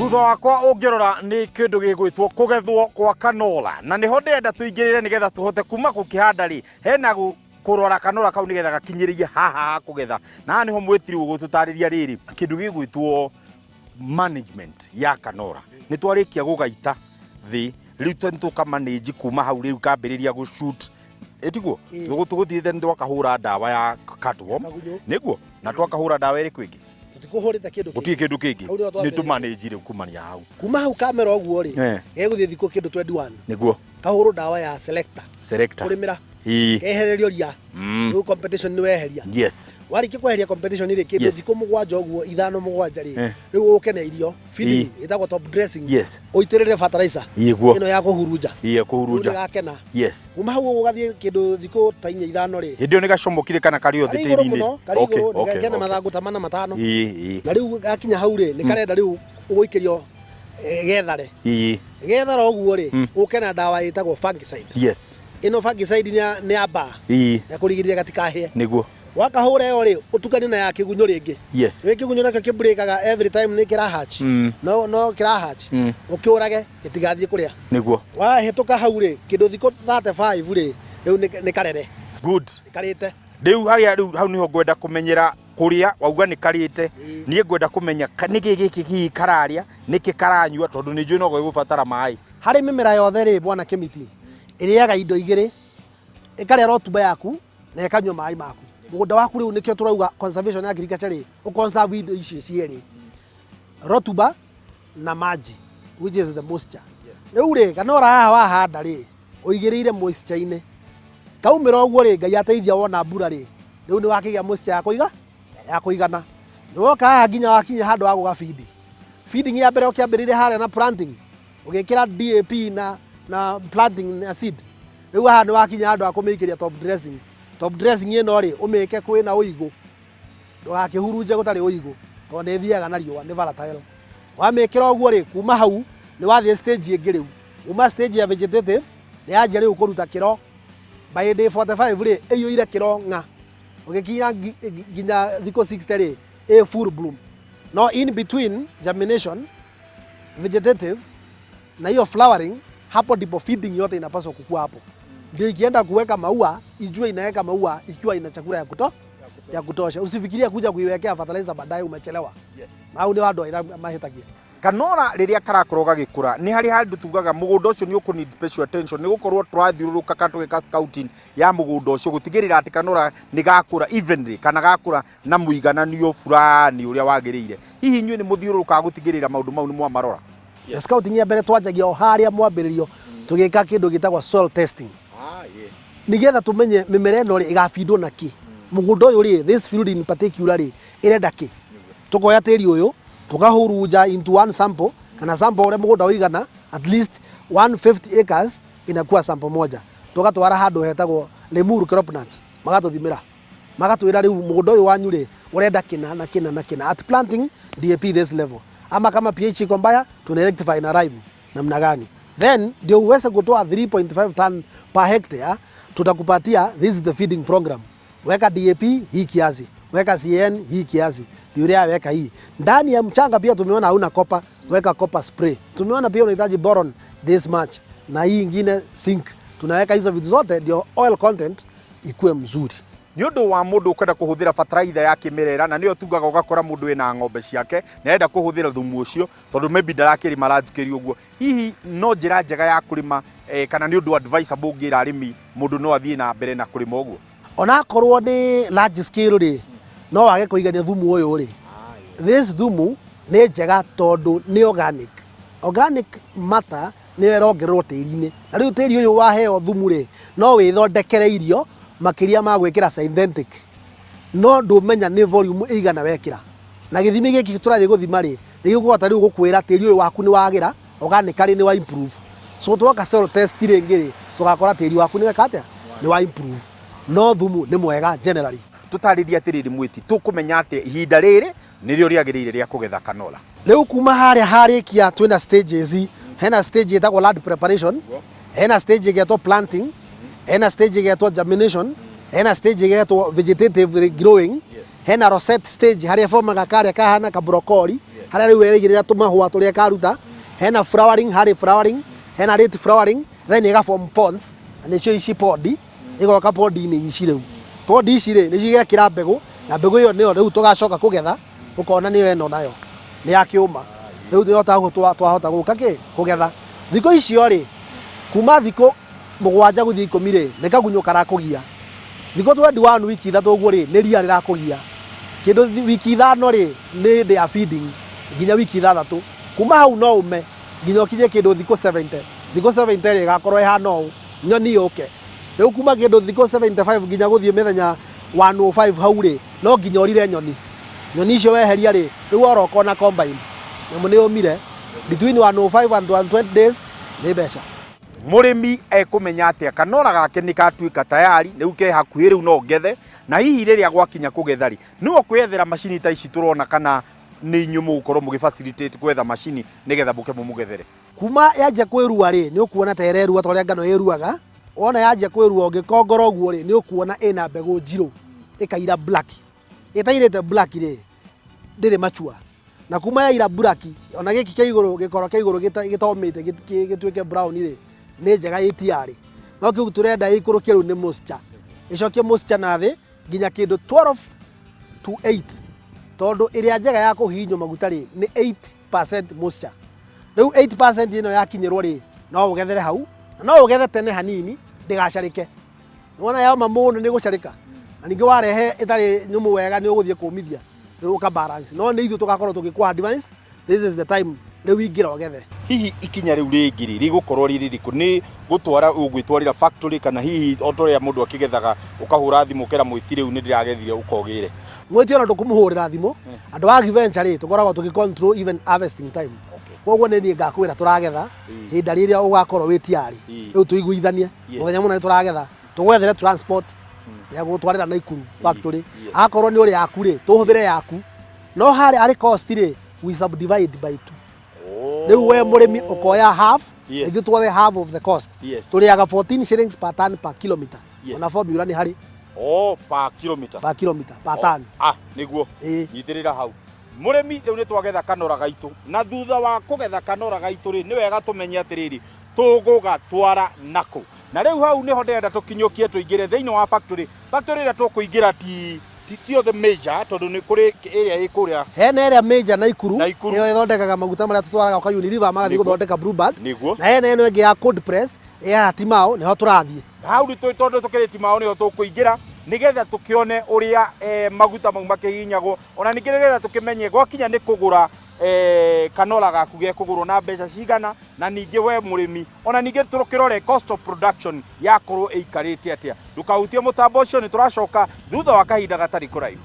Thutha wakwa ũngĩrora nĩ kĩndũ gĩgwĩtwo kũgethwo kwa canola, na nĩho ndĩrenda tũingĩrĩre nĩgetha tũhote kuma gũkĩhanda rĩ hena kũrora kanora kau nĩgetha gakinyĩrĩrie haha ha kũgetha. Na haha nĩho mwĩtiri ũgũtũtarĩria rĩrĩ kĩndũ gĩgwĩtwo management ya kanora. Nĩ twarĩkia gũgaita thĩ, rĩu tũka manage kuma hau, rĩu kambĩrĩria gũ shoot, ĩtiguo? Tũgũthiĩte nĩ twakahũra ndawa ya cutworm. Kagunyũ. Nĩguo, na twakahũra ndawa ĩrĩkũ ĩngĩ? Tũtikũhũrĩte kĩndũ. Gũtirĩ kĩndũ kĩngĩ. Hau nĩho nĩ twambĩrĩria. tũmanage rĩu kumania hau. Kuma hau kamera ũguo rĩ, gegũthiĩ thikũ kĩndũ 21. Kahũrwo ndawa ya selector. Selector. Kũrĩmĩra. Kehererio ria. Rĩu competition nĩ weheria. Warĩkia kweheria competition rĩ, kĩndũ thikũ 7 ũguo, 5, 7 rĩ, rĩu ũke na irio feeding ĩtagwo top dressing. Ũitĩrĩre fertilizer ĩno ya kũhurunja. Ĩĩ, Rĩu kũhurunja. nĩgakena. Kuma hau ũgathiĩ kĩndũ thikũ ta 4, 5 rĩ, Hĩndĩ ĩyo nĩ gacomokire kana karĩ o thĩ karĩ igũrũ tĩri-inĩ? mũno, karĩ igũrũ, kena mathangũ ta 4, 5. Ĩĩ, ĩĩ. Na rĩu gakinya hau rĩ, nĩ karenda rĩu ũgũikĩrio gethare. Gethara ũguo rĩ, ũke na ndawa ĩtagwo fungicide. Ĩno fungicide nĩ ya mbaa, ya kũrigĩrĩria gatikahĩe. Wakahũra ĩyo rĩ, ũtukanie na ya kĩgunyũ rĩngĩ. Nĩ kĩgunyũ nakĩo kĩbrĩkaga every time, nĩ kĩrahatch. No no kĩrahatch. Ũkĩũrage gĩtigathiĩ kũrĩa. Wahĩtũka hau rĩ, kĩndũ thikũ 35 rĩ, rĩu nĩ karere. Good. Nĩ karĩte. Rĩu harĩa rĩu hau nĩho ngwenda kũmenyera kũrĩa wauga nĩ karĩte. Niĩ ngwenda kũmenya nĩkĩ gĩkĩ hihi kararĩa, nĩkĩ karanyua, tondũ nĩ njũĩ no gĩgũbatara maĩ. Harĩ mĩmera yothe rĩ, bwana Kĩmiti, ĩrĩaga indo igĩrĩ, ĩkarĩa rotuba yaku na ĩkanyua maĩ maku mũgũnda waku. Rĩu nĩkĩo tũrauga conservation agriculture rĩ, ũconserve indo icio cierĩ, rotuba na maji, which is the moisture. Rĩu rĩ, kanora haha wahanda rĩ, ũigĩrĩire moisture-inĩ, kaumĩra ũguo rĩ, Ngai ateithia wona mbura rĩ, rĩu nĩ wakĩgĩa moisture ya kũiga, ya kũigana. Nĩ woka haha nginya wakinya handũ ha gũga feed. Feeding ya mbere ũkĩambĩrĩire harĩa na planting, ũgĩkĩra DAP na planting na seed. Rĩu haha nĩ wakinya handũ ha kũmĩikĩria top dressing. Top dressing ĩno rĩ, ũmĩke kwĩna ũigũ, ndũgakĩhurunje gũtarĩ ũigũ, tondũ nĩ ĩthiaga na riũa, nĩ volatile. Wamĩkĩra ũguo rĩ, kuma hau nĩ wathiĩ stage ĩngĩ. Rĩu kuma stage ya vegetative, nĩ yanjia rĩu kũruta kĩro. By day 45 rĩ, ĩiyũire kĩro ng'a. Ũgĩkinya nginya thikũ 60 rĩ, ĩ full bloom. No in between germination, vegetative na hiyo flowering, hapo ndipo feeding yote inapaswa kukua. Hapo ndio ikienda kuweka maua, ijue inaweka maua ikiwa ina chakula ya kutosha. Usifikirie kuja kuiwekea fertilizer baadaye, umechelewa. Au nĩ andũ aira mahĩtagia. Kanora rĩrĩa karakorwo gagĩkũra, nĩ harĩ handũ tugaga mũgũnda ũcio nĩ ũkũ need special attention, nĩ gũkorwo tũrathiũrũrũka kana tũgĩka scouting ya mũgũnda ũcio gũtigĩrĩra atĩ kanora nĩ gakũra evenly kana gakũra na mũigananio fulani ũrĩa wagĩrĩire. Hihi inyuĩ nĩ mũthiũrũrũkaga gũtigĩrĩra maũndũ mau nĩ mwamarora? The scouting ya mbere twanjagia o harĩa mwambĩrĩrio, tũgĩka kĩndũ gĩtagwo soil testing, nĩgetha tũmenye mĩmera ĩno rĩ, ĩgabindwo na kĩ, mũgũnda ũyũ rĩ, this field in particular rĩ, ĩrenda kĩ. Tũkoya tĩri ũyũ, tũkahurunja into one sample, kana sample ũrĩa mũgũnda ũigana, at least 150 acres inakuwa sample moja. Tũgatwara handũ hetagwo Limuru Cropnuts, magatũthimĩra, magatwĩra rĩu mũgũnda ũyũ wanyu rĩ, ũrenda kĩna na kĩna na kĩna. At planting, DAP this level, ama kama pH iko mbaya, tuna rectify na lime namna gani, then ndio uweze kutoa 3.5 ton per hectare. Tutakupatia, this is the feeding program: weka DAP hii kiasi, weka CN hii kiasi, urea weka hii. Ndani ya mchanga pia tumeona hauna copper, weka copper spray. Tumeona pia unahitaji boron this much na hii ingine zinc. Tunaweka hizo vitu zote ndio oil content ikuwe mzuri. Nĩ ũndũ wa mũndũ ũkwenda kũhũthĩra bataraitha ya kĩmerera, na nĩyo tugaga ũgakora mũndũ wĩna ng'ombe ciake na arenda kũhũthĩra thumu ũcio tondũ maybe ndarakĩrĩma large scale ũguo, hihi no njĩra njega ya kũrĩma kana nĩ ũndũ advisable ũngĩra arĩmi mũndũ no athiĩ na mbere na kũrĩma ũguo? Onakorwo nĩ large scale rĩ, no wage kũigania thumu ũyũ rĩ, this thumu nĩ njega tondũ nĩ organic. Organic matter nĩyo ĩrongererwo tĩri-inĩ, na rĩu tĩri ũyũ waheo thumu rĩ, no wĩthondekere irio makĩria ma gwĩkĩra synthetic. No ndũmenya nĩ volume ĩigana wekĩra, na gĩthimi gĩkĩ tũrathiĩ gũthima rĩ, nĩ gĩkũhota rĩu gũkwĩra tĩri ũyũ waku nĩ wagĩra organically, nĩ wa improve. So twoka soil test rĩngĩ rĩ, tũgakora tĩri waku nĩ weka atĩa, nĩ wa improve. No thumu nĩ mwega generally. Tũtarĩrie atĩrĩrĩ mwĩti, tũkũmenya atĩ ihinda rĩrĩ nĩrĩo rĩagĩrĩire rĩa kũgetha canola? Rĩu kuma harĩa harĩkia, twĩna stages. Hena stage ĩtagwo land preparation, hena stage ĩgetwo planting, hena stage ĩgetwo germination, hena stage ĩgetwo vegetative growing, hena rosette stage harĩa formaga karĩa kahana kabrokori. Harĩa rĩu ĩraigĩrĩra tũmahũa tũrĩa ĩkaruta. Hena flowering, harĩ flowering, hena late flowering, then ĩga form pods, na nĩcio ici podi, ĩgoka podi-inĩ ici rĩu. Podi ici rĩ, nĩcio igekĩra mbegũ, na mbegũ ĩyo nĩyo rĩu tũgacoka kũgetha, ũkona nĩyo ĩno nayo, nĩ ya kĩũma. Rĩu nĩyo twahota gũka kĩ, kũgetha. Thikũ icio rĩ, kuma thikũ 7 gũthiĩ 10 rĩ, nĩ kagunyũ karakũgia. Thikũ 21 wiki 3 ũguo rĩ, nĩ ria rĩrakũgia. Kĩndũ wiki 5 rĩ, nĩ hĩndĩ ya feeding, nginya wiki 6. Kuma hau no ũme, nginya ũkinye kĩndũ thikũ 70. Thikũ 70 rĩ, ĩgakorwo ĩhana ũũ, nyoni yũke. Rĩu kuma kĩndũ thikũ 75 nginya gũthiĩ mĩthenya 105 hau rĩ, no nginya ũrire nyoni. Nyoni icio weheria rĩ, rĩu oroka na combine. Nyamũ nĩ yũmire, between 105 and 120 days, nĩ mbeca. Mũrĩmi ekũmenya atĩa kanora gake nĩ gatuĩka tayari, rĩu ke hakuhĩ rĩu no ngethe, na hihi rĩrĩa gwakinya kũgetha rĩ, nĩwe ũkwĩyethera macini ta ici tũrona kana nĩ inyuĩ mũgũkorwo mũgĩ facilitate gwetha macini nĩgetha mũke mũmũgethere? Kuma yanjia kwĩrua rĩ, nĩ ũkuona ta ĩrerua ta ũrĩa ngano ĩruaga. Wona yanjia kwĩrua ũngĩkongora ũguo rĩ, nĩ ũkuona ĩna mbegũ njirũ, ĩkaira black. Ĩtairĩte black rĩ, ndĩrĩ mature. Na kuma yaira black, ona gĩkĩ kĩa igũrũ, gĩkoro kĩa igũrũ gĩtomĩte gĩtuĩke brown rĩ, nĩ njega ĩ tiarĩ. No kĩu tũrenda ĩikũrũkie rĩu nĩ moisture. Ĩcokie moisture na thĩ nginya kĩndũ 12 to 8. Tondũ ĩrĩa njega ya kũhihinywo maguta rĩ, nĩ 8% moisture. Rĩu 8% ĩno yakinyĩrwo rĩ, no ũgethere hau, na no ũgethe tene hanini, ndĩgacarĩke. Wona yoma mũno nĩ gũcarĩka. Na ningĩ warehe ĩtarĩ nyũmũ wega nĩ ũgũthiĩ kũmithia. Rĩu ũka balance. No nĩ ithuĩ tũgakorwo tũgĩkũ advise, this is the time rĩu ingĩra ũgethe. Hihi ikinya rĩu rĩngĩ rĩ, rĩgũkorwo rĩrĩ rĩrĩkũ? Nĩ gũtwara ũgwĩtwarĩra factory kana hihi o ta ũrĩa mũndũ akĩgethaga ũkahũra thimũ ũkera mwĩti rĩu nĩ ndĩragethire ũkogĩre? Mwĩti ona ndũkũmũhũrĩra thimũ. Andũ a Agriventure rĩ, tũkoragwo tũgĩ control even harvesting time. Koguo nĩ niĩ ngakwĩra tũragetha ihinda rĩrĩa ũgakorwo wĩ tiarĩ. Rĩu tũiguithanie mũthenya mũna nĩ tũragetha, tũgwethere transport ya gũgũtwarĩra Naikuru factory. Akorwo nĩ ũrĩ yaku rĩ, tũhũthĩre yaku. No harĩa harĩ cost rĩ, we subdivide by 2. Rĩu we mũrĩmi ũkoya half, ithuĩ tuothe half of the cost. Tũrĩaga 14 shillings per ton per kilometer. Ona formula nĩ harĩ. Oh, per kilometer. Per kilometer, per ton. Ah, nĩguo. Nyitĩrĩra hau. Mũrĩmi rĩu nĩ twagetha kanora gaitũ, na thutha wa kũgetha kanora gaitũ rĩ, nĩ wega tũmenye atĩrĩrĩ, tũgũgatwara nakũ. Na rĩu hau nĩho ndĩrenda tũkinyũkie tũingĩre thĩinĩ wa factory. Factory ĩrĩa tũkũingĩra ti othe major, tondũ nĩ kũrĩ ĩrĩa ĩ kũrĩa. Hena ĩrĩa major Naikuru, ĩyo ĩthondekaga maguta marĩa tũtwaraga kwa Unilever magathiĩ gũthondeka Blueband. Na hena ĩno ĩngĩ ya cold press, ya Timao, nĩho tũrathiĩ. Hau nĩ tondũ tũkĩrĩ Timao nĩho tũkũingĩra, nĩgetha tũkĩone ũrĩa maguta mau makĩhihinyagwo, ona ningĩ nĩgetha tũkĩmenye gwakinya nĩ kũgũra kanora gaku gekũgũrwo na mbeca cigana, na ningĩ we mũrĩmi ona ningĩ tũkĩrore cost of production yakorwo ĩikarĩte atĩa. Ndũkahutie mũtambo ũcio, nĩ tũracoka thutha wa kahinda gatarĩ kũraihu.